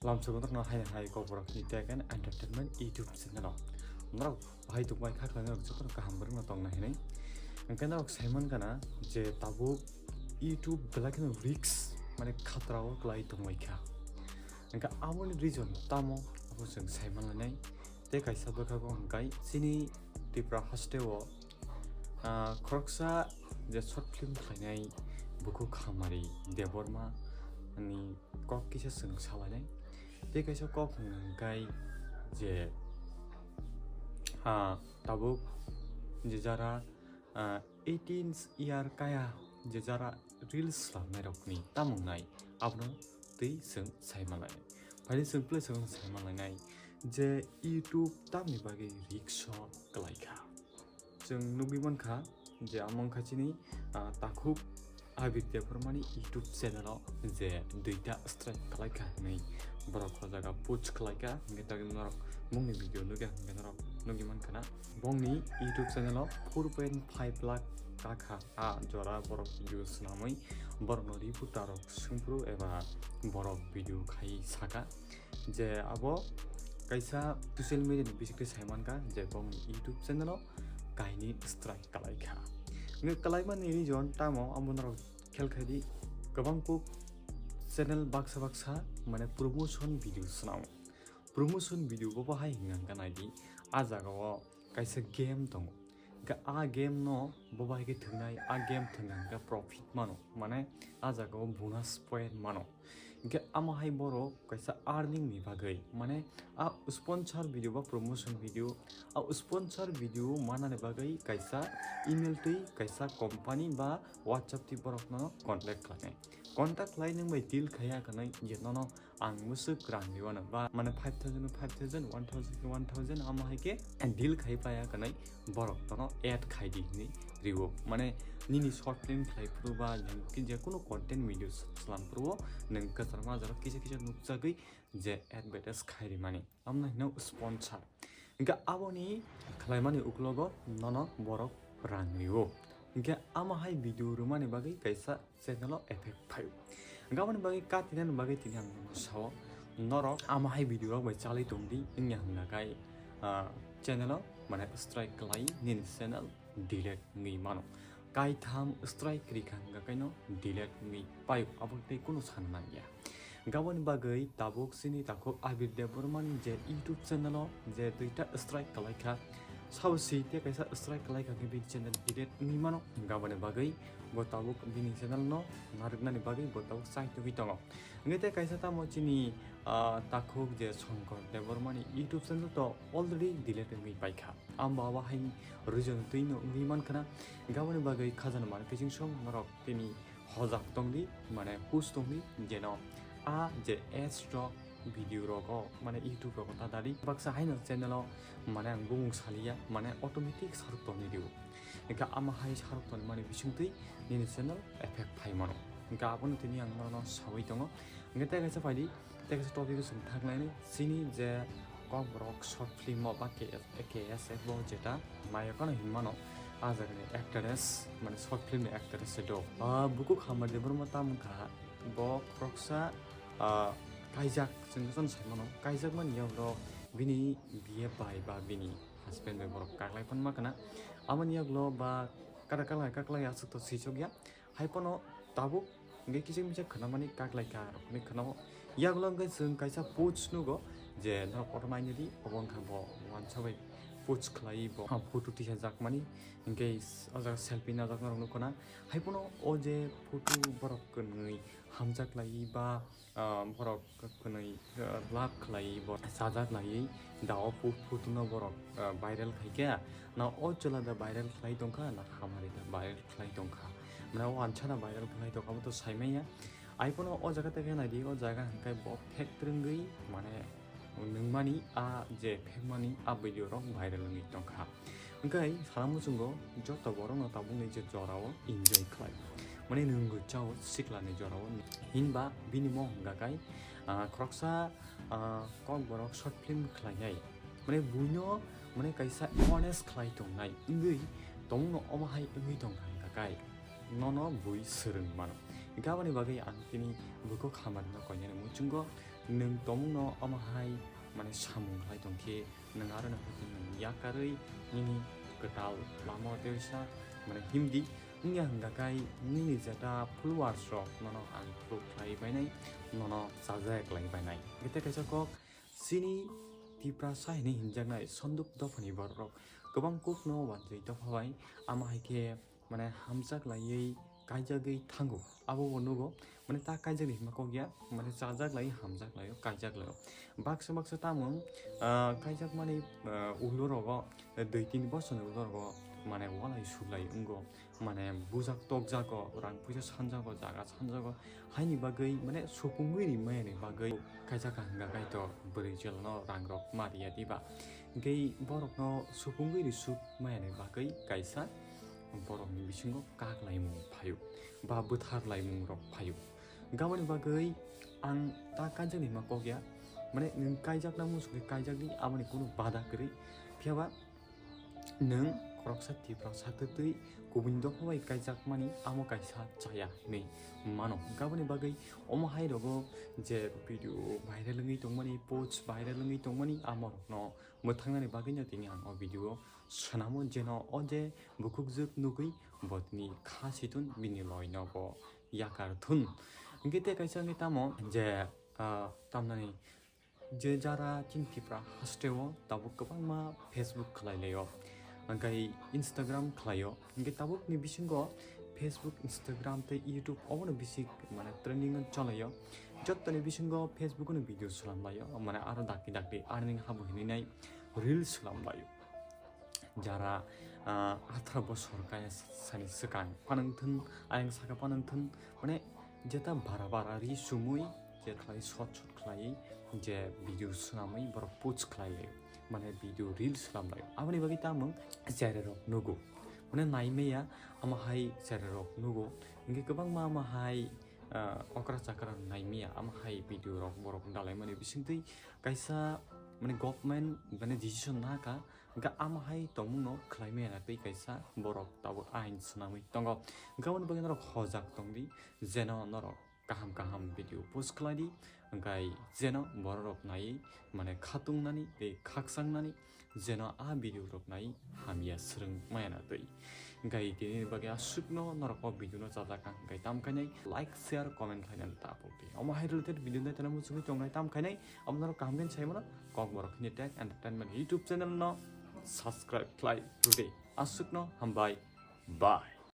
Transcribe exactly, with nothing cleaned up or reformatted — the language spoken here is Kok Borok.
Lamsogo norokno hai hai kokborokni Tech and Entertainment YouTube channel o. Norok bahai tongbai kha khlai norok jotono kaham borokno tongna hinwi. Hwnkhe norok saiman gana je tabuk YouTube belai kheno risk mane khatra o kwlai tongbai kha. Hwnkhe aboni reason tamo abo chwng saiman lainai. Tei kaisa bwkhago hwnkhe chini Tripura hasteo, ah, khoroksa je short film khlainai bukhuk Khamari Debbarma ni kok kisa chwng salainai. Tei kaisa kok hwnkhe je, ah, tabuk je jara, ah, eighteen year kaya je jara reels slamnairokni tamo wngnai abono twi chwng saimanlainai. Phaidi chwng phle chwng saimanlainai je YouTube tamni bagwi risk o kwlai kha. Chwng nugwi mankha je amo wngkha chini, ah, takhuk Abir Debbarmani YouTube channel o je duita strike kwlai kha hinwi borok o jaga post kwlai kha, hwnkhe tagwi norok bongni video nukya hwnkhe norok nugwi mankha na. Bongni YouTube channel o four point five lakh kakha a jora borok video swnamwi borokno reporter rok swngphuru eba borok video khai saka je abo kaisa social media ni bisingtwi saimankha je bongni YouTube channel o kainwi strike kwlai kha. Hwnkhe kwlaimani reason tamo amo norok khel khaidi, kwbang kuk channel baksa baksa mane promotion video swnamo. Promotion video bo bahai hwnka hwnkhe naidi, a jaga o kaisa game tongo. Hwnkhe a game no bo bahai khe thwngnai, a game thwngkha hwnkhe profit mano, mane a jaga o bonus point mano. Hwnkhe amo hai borok kaisa earning ni bagwi, mane a sponsor video ba promotion video, a sponsor video manani bagwi kaisa email twi kaisa company ba WhatsApp twi borokno contact khlainai. Contact khlai nwng bai deal khaiya hwnwi je nono ang mwswk rang riwano ba mane five thousand, five thousand, one thousand, one thousand amo hai khe deal khai paya hwnwi borok tono add khai di hinwi riwo. Mane nini short film khlai phuru ba nini je kunu content video slam phuru nwng kwchar majaro kisa kisa nukjagwi je advertise khai rimani, amno hino sponsor. Hwnkhe aboni khlaimani uklogo nono borok rang riwo. Hwnkhe amo hai video rwmani bagwi kaisa channel o effect phaio. Hwnkhe aboni bagwi katinani bagwi tini ang nono sao, norok amo hai video rok bai chalwi tongdi wngya hwnkha khai, ah, channel o mane strike kwlai nini channel delete wngwi mano. Kaitham strike rikha hwnkha kaino delete wngwi paio, abo tei kunu sana nangya. Gaboni bagwi tabuk chini takhuk Abir Debbarmani je YouTube channel o je duita strike kwlai kha, sabo si tei kaisa strike kwlai kha khe bini channel delete wngwi mano. Gaboni bagwi bo tabuk bini channel no narwknani bagwi bo tabuk chai tugwi tongo. Hwnkhe tei kaisa tamo chini, ah, takhuk je Shankar Debbarmani YouTube channel to already delete wngwi paikha. Amo abo hai reason twi no wngwi mankha na. Gaboni bagwi khajana mani kiching song norok tini hojak tongdi, mane hush tongdi, jeno a je ads rok video rogo, mane YouTube rogo ta dadi. Baksa haino channel o, mane ang bumung saliya, mane automatic saruk tongdi dio. Hwnkhe amo hai saruk tongmani bisingtwi nini channel effect phai mano. Hwnkhe abono tini ang norokno sawi tongo. Hwnkhe tei kaisa phaidi, tei kaisa topic o chwng thanglaini, chini je Kokborok short film o ba K S, K S F o jeta nayokano hinmano, a jagani actress, mane short film ni actress se do. Ah, bukhuk Khamari Debbarma ta wngkha, bo khoroksa, ah, kaijak, chwng jotono sai mano, kaijakmani yagulo bini B F bai ba bini husband bai borok kaklai phano ma khna. Aboni yagulo ba kada kaklai kaklai aswk to swijak ya. Hai phano tabuk hwnkhe kisa misa khwnamani kaklai kha rok hinwi khwnao. Yagulo hwnkhe chwng kaisa post nugo je norok kotorma naidi, obo wngkha bo wansa bai post khlai bo photo tisajakmani, hwnkhe o jaga selfie najak norok nukho na. Hai phano o je photo borok kwnwi hamjak lai ba, ah, borok kwnwi, ah, love khlai bo sajak lai da o pho-, photo no borok, ah, viral khai kha. Na o chwla da viral khlai tongkha, na hamari da viral khlai tongkha. Mane o wansa da viral khlai tongkha, abo to sai manya. Ai phano o jaga tei khe nai di, o jaga hwnkhe bo fake twrwngwi, mane nwngmani a je fake mani a video rok viral wngwi tongkha. Hwnkhe sana muchungo joto borokno tabukni je jorao enjoy khlai, mane nwngwi chao siklani jorao, hinba bini mo hwnga kai, ah, khoroksa, ah, kokborok short film khlainai, mane buino mane kaisa awareness khlai tongnai wngwi tongno omo hai wngwi tongkha hwnga kai. Nono bui swrwng mano. Hwnkhe aboni bagwi ang tini bukhuk Khamarino koinani muchungo Nwng tongmungno omo hai mane samung khlai tong khe, nwng aro no hwnkhe nwng yakarwi nini kwtal lama o teisa mane himdi. Wngya hwnkha khai nini jeta followers rok nono unfollow khlai bainai, nono chajak lai bainai. Hwnkhe tei kaisa kok, chini Tiprasa hinwi hinjaknai Sanduk dophani borok rok kwbang kokno uansui dopha bai, amo hai khe mane hamjak laiwi kaijagwi thango. Abo bo nugo, mane ta kaijak ni hima kok ya, mane chajak lai, hamjak lai, kaijak lai. Baksa baksa tamo, ah, kaijak mani, ah, ulo rogo, dui tin bosor ni ulo rogo, mane walai sulai wngo, mane bujak tokjago, rang puisa sanjago, jaga sanjago, haini bagwi mane supungwi ri maya ni bagwi kaijak hwnkha kaitor bwrwi jwlano rang rok ma riya diba. Hwnkhe borok no supungwi ri suk maya ni bagwi kaisa borokni bisingo kak laimung phaio ba bwthar laimung rok phaio. Aboni bagwi ang ta kaijak ni hima kok ya, mane nwng kaijak na muchung khe kaijak di, aboni kunu bada kwrwi. Phiya ba nwng khoroksa Tiprasa twtwi kubuni dopha bai kaijak mani amo kaisa chaya hinwi mano. Aboni bagwi omo hai rogo je video viral wngwi tongmani, post viral wngwi tongmani, amo rokno mwthangnani bagwi no tini ang o video o swnamo, jeno o je bukhukjwk nugwi bo tini kha situn bini loino bo yakar thun. Hwnkhe tei kaisa wngkhe tamo je, ah, tamnani je jara chini Tipra hasteo tabuk kwbangma Facebook khlai laio, hwnkhe Instagram khlaio, hwnkhe tabukni bisingo Facebook, Instagram tei YouTube obono bisi mane trending o chalaio. Jottoni bisingo Facebook no video slam laio, mane aro dakti dakti earning habu hinwi nai reels slam laio. Jara, ah, atharo bosor kaya sani swkang panwng thun, ayang saka panwng thun, mane jeta bara bara ri sumui je khlai short short khlai je video swnamwi borok post khlai lai, mane video reel swnam lai. Aboni bagwi tamung chera rok nugo, mane nai maya ama hai chera rok nugo, hwnkhe kwbangma ama hai, ah, okra chakra nai maya ama hai video rok borok dalai mani bisingtwi kaisa mane government mane decision naka. Hwnkhe ama hai tongmungno khlai maya na twi kaisa borok tabuk ain swnamwi tongo. Hwnkhe aboni bagwi norok hojak tongdi, jeno norok kaham kaham video post khlai di, hwnkhe jeno borok rok naiwi mane khatungnani tei khakchangnani, jeno a video rok naiwi hamya swrwng maya na twi. Hwnkhe tini bagwi aswkno norok o video no chajak ang, hwnkhe tam khainai like, share, comment khlainani ta pokdi. Omo hai related video nai tana muchungwi tongnai tam khainai, omo norok kaham khe sai mano, Kokborok Hindi Tech Entertainment YouTube channel no subscribe khlai rwdi. Aswkno hambai, bye.